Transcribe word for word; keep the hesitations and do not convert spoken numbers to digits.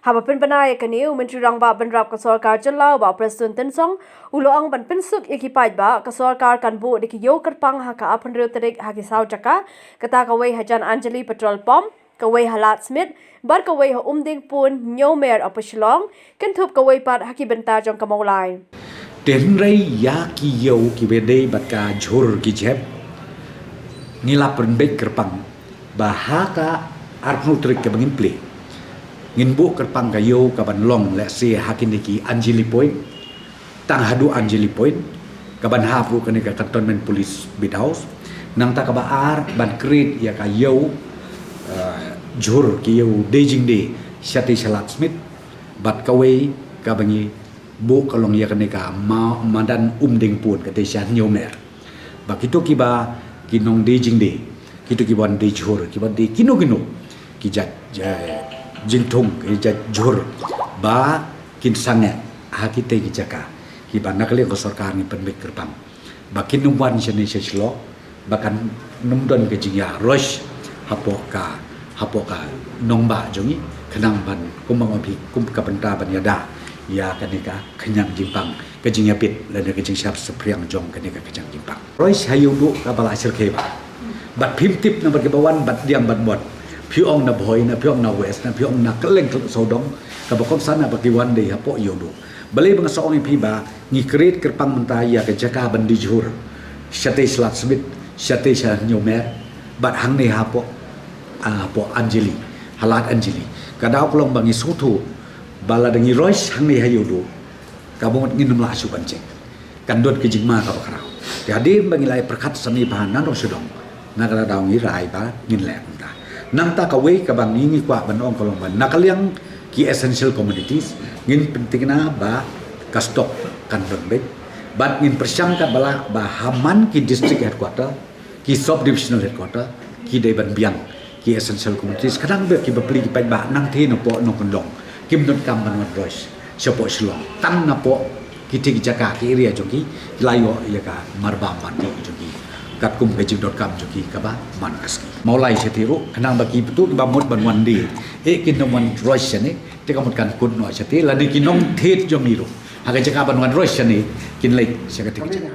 Haba pynbna ïa kane, u Myntri Rangbah Bynrap ka Sorkar Jylla, u Bah Prestone Tynsong, u la ong ban pynsuk ïa ki paidbah, ka sorkar kan buh da ki ïew kyrpang ha ka arphew hynriew tarik ha ki saw jaka, kata kawei hajan Anjali Petrol Pump, kawei ha Lad Smit, bad kawei ha Umdingpun, Hynñiewmer, Upper Shillong, kynthup kawei pat ha ki bynta jong ka Mawlai. Te hynrei ïa ki ïew kiba dei bad ka jhur ki jhep, ngi la pynbeit kyrpang ba ha ka arphew tarik kaba ngin plie, ngin buh kyrpang ka ïew kaban long, let's say, ha kine ki Anjali Point, tang haduh Anjali Point, kaban hap ruh kane ka Cantonment Police Beat House. Nangta kaba ar, ban create ïa ka ïew, eh, jhur ki ïew die jingdie shatei sha Lad Smit, bad kawei kaba ngi buh ka long ïa kane ka ma-, madan Umdingpun, katei sha Hynñiewmer. Ba kito kiba, ki nongdie jingdie, kito kiba wan die jhur, kiba die kino kino ki jait, eh, jingthung, ki jait jhur, ba kin sangeh ha kitei ki jaka kiba na ka liang ka sorkar ngi pynbeit kyrpang ba kin ym wan shane sha Shillong, ba kan ym don ka jingïaroish hapoh ka, hapoh ka nongbah jong ngi, khnang ban, kumba nga ong phi, kum ka bynta ban ïada ïa kane ka khñiang jingpang, ka jingïabit lane ka jingshah saphriang jong kane ka khñiang jingpang. Roish ha ïewduh kaba la shyrkhei bha. Bad phim tip na bad kiba wan bad diang bad bot. Phi ong na Bhoi, na phi ong na West, na phi ong na kylleng kylleng sawdong, kaba kongsan na bad ki wan dei hapoh ïewduh. Balei ba nga sa ong ïa phi ba ngi create kyrpang mynta ïa ka jaka ban die jhur shatei sha Lad Smit, shatei sha Hynñiewmer, bad hangne hapoh, ah, hapoh Anjali, ha Lad Anjali. Ka daw ka long ba ngi sngewthuh ba lada ngi roish hangne ha ïewduh, ka mut ngin ym lah shuh ban check. Kan don ka jingma kaba khraw. Te hadien ba ngi la ïa pyrkhat sani bha na nongshong shnong, na kata ka daw ngi rai ba ngin leh kumta. Nangta kawei kaba ngi, ngi kwah ban ong ka long ba na ka liang ki essential commodities, ngin pyntikna ba ka stock kan don beit. Bad ngin pyrshang katba lah ba ha man ki district headquarter, ki sub divisional headquarter, ki dei ban biang ki essential commodities. Khnang ba ki bapli ki paidbah nangtei napoh Nongkyndong kim donkam ban wan roish shapoh Shillong, tang napoh kitei ki jaka, ki area jong ki, ki la ïoh ïa ka marbam mardih jong ki, katkum ka jingdonkam jong ki kaba man ka sngi. Mawlai shatei ruh, khnang ba kito kiba mut ban wan die, eh, kin ym wan roish shane, te ka mut kan kut noh shatei, lane ki nongthied jong ngi ruh, ha ka jaka ban wan roish shane, kin leit sha katei ka jaka.